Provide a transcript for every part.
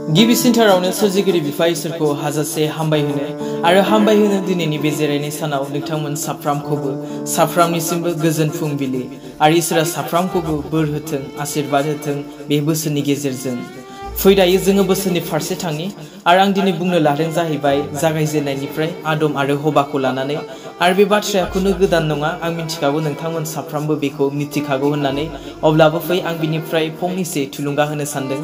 गिबि सिन्थारावनो सोरजिगिरि बिफा इसोरखौ हाजासे हामबाय होनो आरो हामबाय होनो दिनैनि बे जिरायनाय सानाव नोंथांमोन साफ्रामनिसिमबो गोजोन फुंबिलि आरो इसोरा साफ्रामखौबो बोर होथों आशीर्बाद होथों बे बोसोरनि गेजेरजों फै दायो जोङो बोसोरनि फारसे थांनि आरो आं दिनै बुंनो लादों जाहैबाय जागायजेननायनिफ्राय आदम आरो हबाखौ लानानै आरो बे बाथ्राया खुनु गोदान नङा आं मिथिखागौ नोंथांमोन साफ्रामबो बेखौ मिथिखागौ होननानै अब्लाबो फै आं बिनिफ्राय फंनैसो थुलुंगा होनो सानदों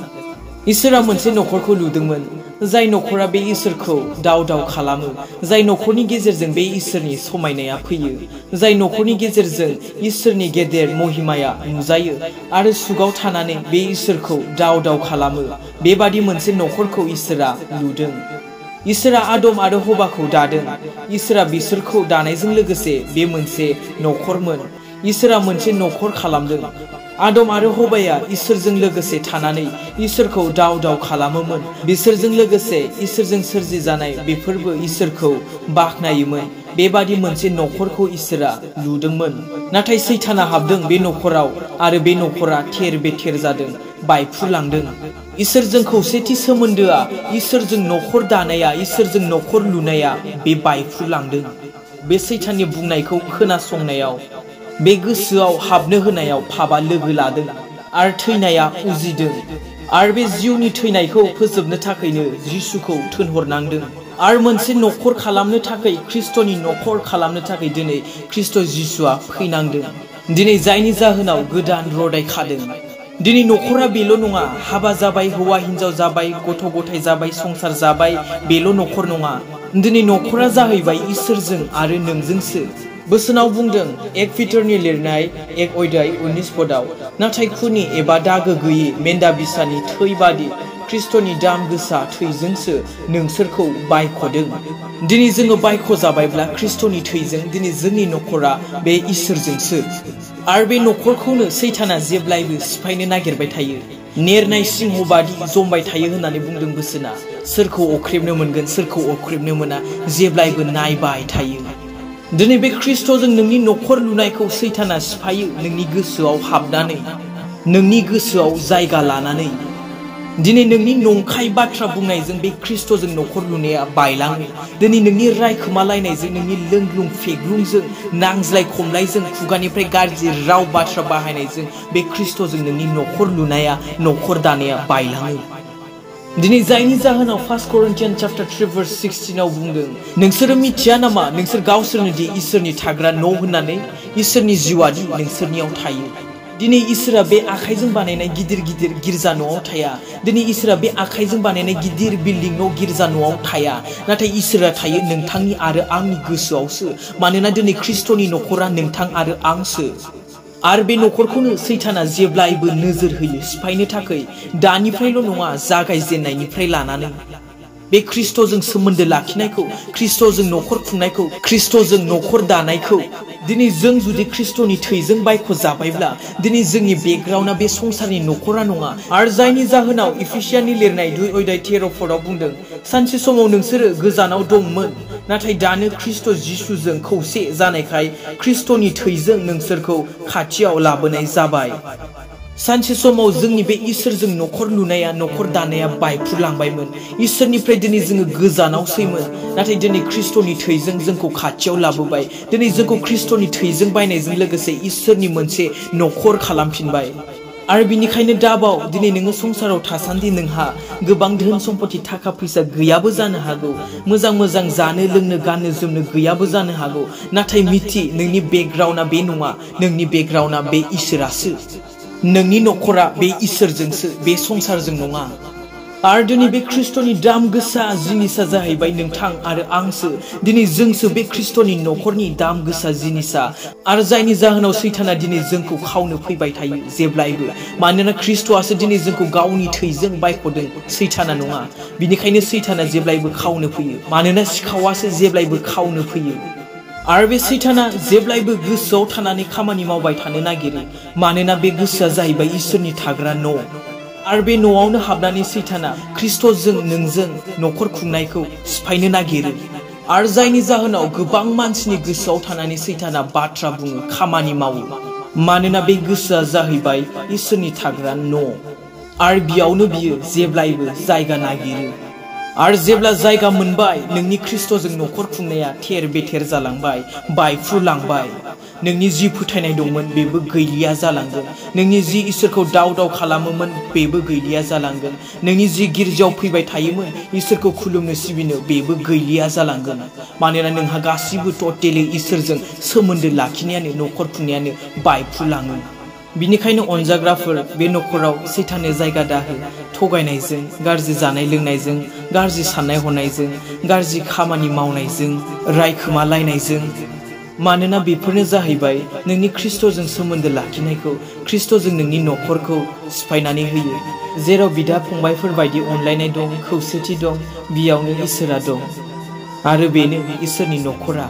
इसोरा मोनसे नखरखौ लुदोंमोन जाय नखरा बे इसोरखौ दाव खालामो जाय नखरनि गेजेरजों बे इसोरनि समायनाया फैयो जाय नखरनि गेजेरजों इसोरनि गेदेर महिमाया नुजायो आरो सुगाव थानानै बे इसोरखौ दाव खालामो बेबादि मोनसे नखरखौ इसोरा लुदों इसोरा आदम आरो हबाखौ दादों इसोरा बिसोरखौ दानायजों लोगोसे बे मोनसे नखरमोन इसोरा मोनसे नखर खालामदों आदम आरो हबाया इसोरजों लोगोसे थानानै इसोरखौ दाव खालामोमोन बिसोरजों लोगोसे इसोरजों सोरजि जानाय बेफोरबो इसोरखौ बाखनायोमोन बेबादि मोनसे नखरखौ इसोरा लुदोंमोन नाथाय सैताना हाबदों बे नखराव आरो बे नखरा थेर बेथेर जादों बायफ्रुलांदों इसोरजों खौसेथि सोमोन्दोआ इसोरजों नखर दानाया इसोरजों नखर लुनाया बे बायफ्रुलांदों बे सैताननि बुंनायखौ खोनासंनायाव बे गोसोआव हाबनो होनायाव पापआ लोगो लादों आरो थैनाया उजिदों आरो बे जिउनि थैनायखौ फोजोबनो थाखायनो जिसुखौ थोनहरनांदों आरो मोनसे नखर खालामनो थाखाय ख्रिस्टनि नखर खालामनो थाखाय दिनै ख्रिस्ट जिसुआ फैनांदों दिनै जायनि जाहोनाव गोदान रदाय खादों दिनै नखरा बेल' नङा हाबा जाबाय हौवा हिनजाव जाबाय गथ' गथाय जाबाय संसार जाबाय बेल' नखर नङा दिनै नखरा जाहैबाय इसोरजों आरो नोंजोंसो बोसोनाव बुंदों 1 पिटारनि लिरनाय 1 अध्याय 19 पदाव नाथाय खुनि एबा दागो गैयै मेन्दा बिसानि थै बादि ख्रिस्टनि दाम गोसा थैजोंसो नोंसोरखौ बायख'दों दिनै जोङो बायख' जाबायब्ला ख्रिस्टनि थैजों दिनै जोंनि नखरा बे इसोरजोंसो आरो बे नखरखौनो सैताना जेब्लायबो सिफायनो नागिरबाय थायो नेरनाय सिंह बादि जमबाय थायो होननानै बुंदों बोसोना सोरखौ अख्रेबनो मोनगोन सोरखौ अख्रेबनो मोना जेब्लायबो नायबाय थायो दिनै बे ख्रिस्टजों नोंनि नखर लुनायखौ सैताना सिफायो नोंनि गोसोआव हाबनानै नोंनि गोसोआव जायगा लानानै दिनै नोंनि नंखाय बाथ्रा बुंनायजों बे ख्रिस्टजों नखर लुनाया बायलाङो दिनै नोंनि रायखोमालायनायजों नोंनि लोंग्लुं फेग्लुंजों नांज्लाय खमलायजों खुगानिफ्राय गाज्रि राव बाथ्रा बाहायनायजों बे ख्रिस्टजों नोंनि नखर लुनाया नखर दानाया बायलाङो दिनै जायनि जाहोनाव 1 Corinthians chapter 3 verse 16 आव बुंदों नोंसोरो मिथिया नामा नोंसोर गावसोरनो दि इसोरनि थाग्रा न' होननानै इसोरनि जिउआदि नोंसोरनियाव थायो दिनै इसोरा बे आखाइजों बानायनाय गिदिर गिर्जा न'आव थाया दिनै इसोरा बे आखाइजों बानायनाय गिदिर बिल्डिं न' गिर्जा न'आव थाया नाथाय इसोरा थायो नोंथांनि आरो आंनि गोसोआवसो मानोना दिनै ख्रिस्टनि नखरा नोंथां आरो आंसो आरो बे नखरखौनो सैताना जेब्लायबो नोजोर होयो सिफायनो थाखाय दानिफ्रायल' नङा जागायजेननायनिफ्राय लानानै बे ख्रिस्टजों सोमोन्दो लाखिनायखौ ख्रिस्टजों नखर खुंनायखौ ख्रिस्टजों नखर दानायखौ दिनै जों जुदि ख्रिस्टनि थैजों बायख' जाबायब्ला दिनै जोंनि बेकग्राउन्डआ बे संसारनि नखरा नङा आरो जायनि जाहोनाव इफिसियाननि लिरनाय 2 अध्याय 13 पदाव बुंदों सानसे समाव नोंसोरो गोजानाव दंमोन नाथाय दानो ख्रिस्ट जिसुजों खौसे जानायखाय ख्रिस्टनि थैजों नोंसोरखौ खाथियाव लाबोनाय जाबाय सानसे समाव जोंनि बे इसोरजों नखर लुनाया नखर दानाया बायफ्रुलांबायमोन इसोरनिफ्राय दिनै जोङो गोजानावसैमोन नाथाय दिनै ख्रिस्टनि थैजों जोंखौ खाथियाव लाबोबाय दिनै जोंखौ ख्रिस्टनि थैजों बायनायजों लोगोसे इसोरनि मोनसे नखर खालामफिनबाय आरो बिनिखायनो दाबाव दिनै नोङो संसाराव थासान्दि नोंहा गोबां धोन सम्पति थाखा फैसा गैयाबो जानो हागौ मोजां जानो लोंनो गाननो जोमनो गैयाबो जानो हागौ नाथाय मिथि नोंनि बेकग्राउन्डआ बे नङा नोंनि बेकग्राउन्डआ बे इसोरासो नोंनि नखरा बे इसोरजोंसो बे संसारजों नङा आरो दिनै बे ख्रिस्टनि दाम गोसा जिनिसा जाहैबाय नोंथां आरो आंसो दिनै जोंसो बे ख्रिस्टनि नखरनि दाम गोसा जिनिसा आरो जायनि जाहोनाव सैताना दिनै जोंखौ खावनो फैबाय थायो जेब्लायबो मानोना ख्रिस्टआसो दिनै जोंखौ गावनि थैजों बायख'दों सैताना नङा बिनिखायनो सैताना जेब्लायबो खावनो फैयो मानोना सिखावासो जेब्लायबो खावनो फैयो आरो बे सैताना जेब्लायबो गोसोआव थानानै खामानि मावबाय थानो नागिरो मानोना बे गोसोआ जाहैबाय इसोरनि थाग्रा न' आरो बे न'आवनो हाबनानै सैताना ख्रिस्टजों नोंजों नखर खुंनायखौ सिफायनो नागिरो आरो जायनि जाहोनाव गोबां मानसिनि गोसोआव थानानै सैताना बाथ्रा बुङो खामानि मावो मानोना बे गोसोआ जाहैबाय इसोरनि थाग्रा न' आरो बियावनो बियो जेब्लायबो जायगा नागिरो आरो जेब्ला जायगा मोनबाय नोंनि ख्रिस्ट'जों न'खर खुंनाया थेर बेथेर जालांबाय बायफ्रुलांबाय नोंनि जि फोथायनाय दंमोन बेबो गैलिया जालांगोन नोंनि जि इसोरखौ दाव दाव खालामोमोन बेबो गैलिया जालांगोन नोंनि जि गिर्जायाव फैबाय थायोमोन इसोरखौ खुलुमनो सिबिनो बेबो गैलिया जालांगोन मानोना नोंहा गासिबो टटेलि इसोरजों सोमोन्दो लाखिनायानो न'खर खुंनायानो बायफ्रुलाङो बिनिखायनो अनजाग्राफोर बे न'खराव सैताननो जायगा दाहो थगायनायजों गाज्रि जानाय लोंनायजों गाज्रि साननाय हनायजों गाज्रि खामानि मावनायजों रायखोमालायनायजों मानोना बेफोरनो जाहैबाय नोंनि ख्रिस्ट'जों सोमोन्दो लाखिनायखौ ख्रिस्ट'जों नोंनि न'खरखौ सिफायनानै होयो जेराव बिदा फंबायफोर बायदि अनलायनाय दं खौसेथि दं बियावनो इसोरा दं आरो बेनो इसोरनि न'खरा